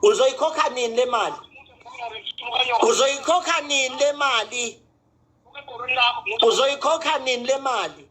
Uzoyikhokha nini le mali? Uzoyikhokha nini le mali? Uzoyikhokha nini le mali?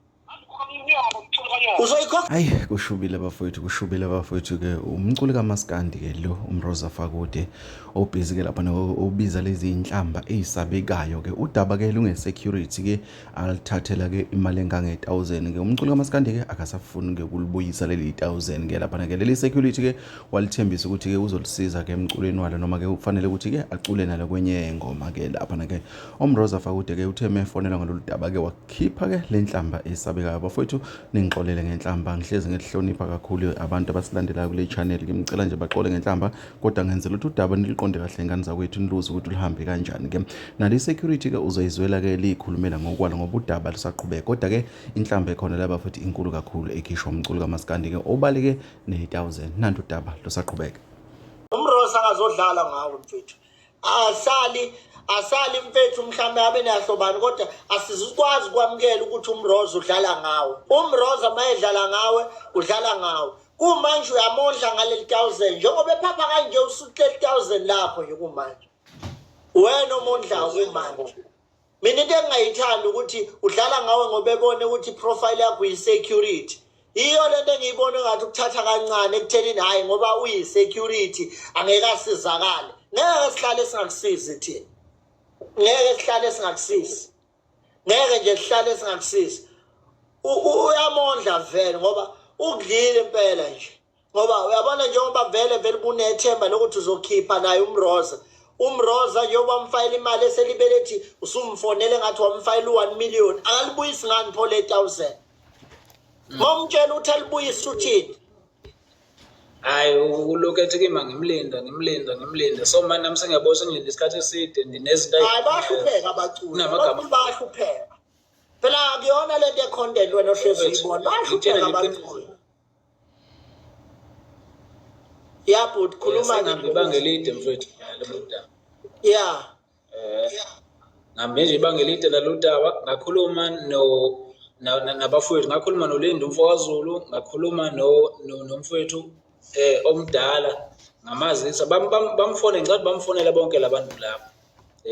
Uzoyikhokha. Hayi, kushubile bafowethu, kushubile bafowethu ke umculi kaMaskandi ke lo uMroza Fakude obhizi ke lapha obiza lezi inhlamba ezisabekayo ke udaba ke lunge security ke alithathela ke imali engange 1000 ke umculi kaMaskandi ke akasafuni ke ukulibuyisa leli 1000 ke lapha ke leli security ke walithembisa ukuthi ke uzolisiza ke emculweni walo noma ke kufanele ukuthi ke acule nalo kwenye ingoma ke lapha ke uMroza Fakude ke uthe mefonela ngalolu daba ke wakhipha ke lenhlamba esabekayo. Bafowethu, ningixolele ngenhlamba, ngihlezi ngilihlonipha kakhulu abantu abasilandelayo kule channel. Ngimcela nje baxole ngenhlamba, kodwa ngenzela ukuthi udaba niliqonde kahle ngane zakwethu, niluze ukuthi luhambe kanjani ke. Nale security ke uzoyizwela ke liyikhulumela ngokwalo ngoba udaba lusaqhubeka, kodwa ke inhlamba ekhona la bafowethu inkulu kakhulu ekhishwa umculi kaMaskandi ke obaleke ne-1000. Nantu udaba lusaqhubeka. UMrosa akazodlala ngawe mfethu. Asali asali mfethu, mhlawumbe abe nahlobani, kodwa asizukwazi ukwamukela ukuthi uMroza udlala ngawe. UMroza mayedlala ngawe, udlala ngawe. Kumanje uyamondla ngaleli 1000 njengoba ephapha kanje, usuhleli 1000 lapho nje kumanje. Wena omondlayo kumanje. Mina into engingayithandi ukuthi udlala ngawe ngoba ebone ukuthi profile yakho uyi-security. Iyo lento engiyibona engathi ukuthatha kancane ekuthenini hhayi ngoba uyi-security angeke asizakale. Ngeke sihlale singakusizi thina. Ngeke sihlale singakusizi. Ngeke nje sihlale singakusizi. Uyamondla vele ngoba ukudlile impela nje. Ngoba uyabona njengoba vele vele bunethemba lokuthi uzokhipha naye uMroza. UMroza njengoba umfayela imali eselibelethi usumfonele ngathi wamfayela u-1 million, akalibuyisi ngani pho le 1000? Momtshela ukuthi alibuyise uthini? Hayi, ulokhu ethi kimi ngimlinda, ngimlinda, ngimlinda. So manje nami sengiyabona sengilinde isikhathi eside, ndinezinto. Hayi, bayahlupheka abaculi. Kunamagama. Bayahlupheka. Phela akuyona lento ye-content wena ohlezi uyibona. Bayahlupheka abaculi. Ya bhuti, khuluma. Sengihambe ibanga elide mfowethu nalolu daba. Ya. Ngihambe nje ibanga elide nalolu daba, ngakhuluma no nabafowethu, ngakhuluma noLindi umfokaZulu, ngakhuluma no nomfowethu omdala, ngamazisa bamfone, ngicela bamfonela bonke labantu laba.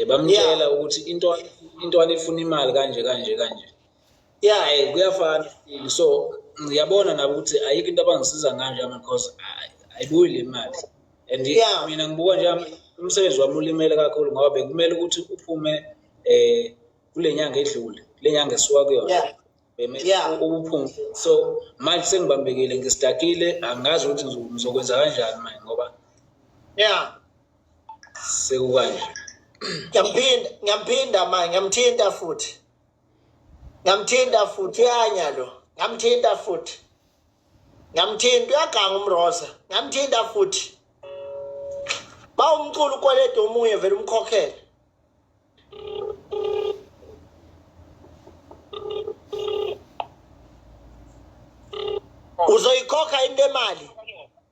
Bamtshela ukuthi into intwana ifuna imali kanje kanje kanje. Yeah. Kuyafana. So ngiyabona nabo ukuthi ayikho into abangisiza ngayo nje because ayibuyi le mali. And mina ngibuka nje umsebenzi wami ulimele kakhulu ngoba bekumele ukuthi uphume kule nyanga edlule, kule nyanga esisuka kuyona. Bemele uphume. So manje sengibambekile, ngisidakile, angazi ukuthi ngizokwenza kanjani manje ngoba sekukanje. Ngiyamphinda, ngiyamphinda manje, ngiyamthinta futhi. Ngiyamthinta futhi, uyanya lo. Ngiyamthinta futhi. Ngiyamthinta, uyaganga uMroza. Ngiyamthinta futhi. Ba umculo ukwelede omunye vele umkhokhele. Uzoyikhokha into emali.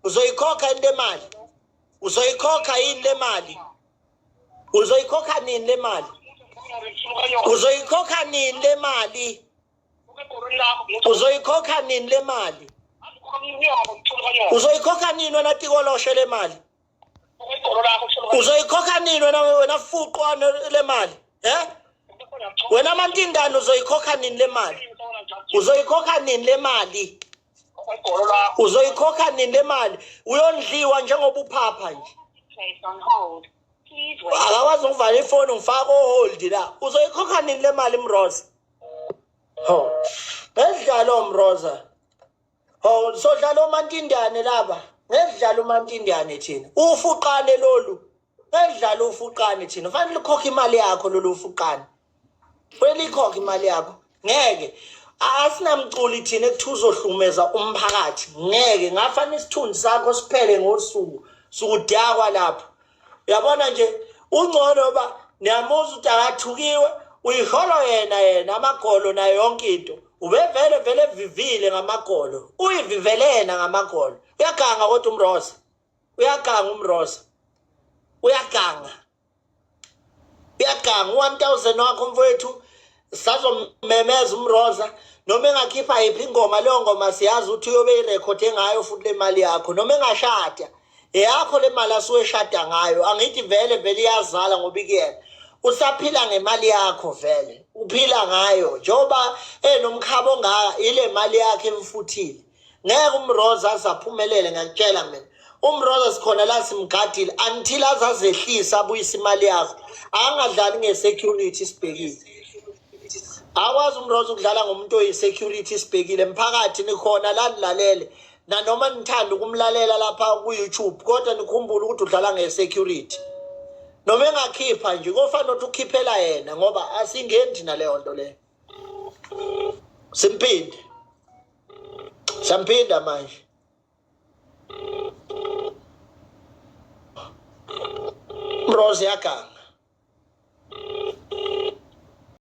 Uzoyikhokha into emali. Uzoyikhokha yini le mali? Uzoyikhokha nini le mali? Uzoyikhokha nini le mali? Uzoyikhokha nini le mali? Uzoyikhokha nini wena tikoloshe le mali? Uzoyikhokha nini wena wena fuqwane le mali? Eh? Wena mantindane uzoyikhokha nini le mali? Uzoyikhokha nini le mali? Uzoyikhokha nini le mali? Uyondliwa njengoba uphapha nje. Akakwazi ukuvala ifoni, ngifaka ohold la. Uzoyikhokha nini le mali Mroza? Ho. Ngedlalo Mroza. Ho, sodlala omantindane laba. Ngedlala umantindane thina. Ufuqane lolu. Ngedlala ufuqane thina. Fanele ukhokhe imali yakho lolu ufuqane. Fanele ikhokhe imali yakho. Ngeke. Asinamculi thina ekuthiwa uzohlumeza umphakathi. Ngeke, ngafana isithunzi sakho siphele ngosuku. Sukudakwa lapho. Uyabona nje ungcono ba niyamuzwa ukuthi akathukiwe, uyiholo yena yena amagolo nayo yonke into. Ubevele vele evivile ngamagolo. Uyivivele yena ngamagolo. Uyaganga kodwa uMroza. Uyaganga uMroza. Uyaganga. Uyaganga u1000 wakho mfowethu, sazomemeza uMroza noma engakhipha yiphi ingoma, leyo ngoma siyazi ukuthi uyobe irekhode ngayo futhi le mali yakho, noma engashada. Eyakho le mali asuke eshada ngayo, angithi vele vele iyazala ngoba ikuyena. Usaphila ngemali yakho vele, uphila ngayo njengoba enomkhaba ongaka, ile mali yakhe emfuthile. Ngeke uMroza aze aphumelele, ngiyakutshela mina. UMroza sikhona la simgadile until aze azehlise abuyise imali yakho. Angadlali nge-security sibhekile. Akwazi uMroza ukudlala ngomuntu oyi-security sibhekile. Mphakathi nikhona la nilalele. Nanoma nithanda ukumlalela lapha ku-YouTube kodwa nikhumbule ukuthi udlala nge-security. Noma engakhipha nje kofana ukuthi ukhiphela yena ngoba asingeni thina leyo nto leyo. Simphinde. Samphinda manje. Rose yaganga.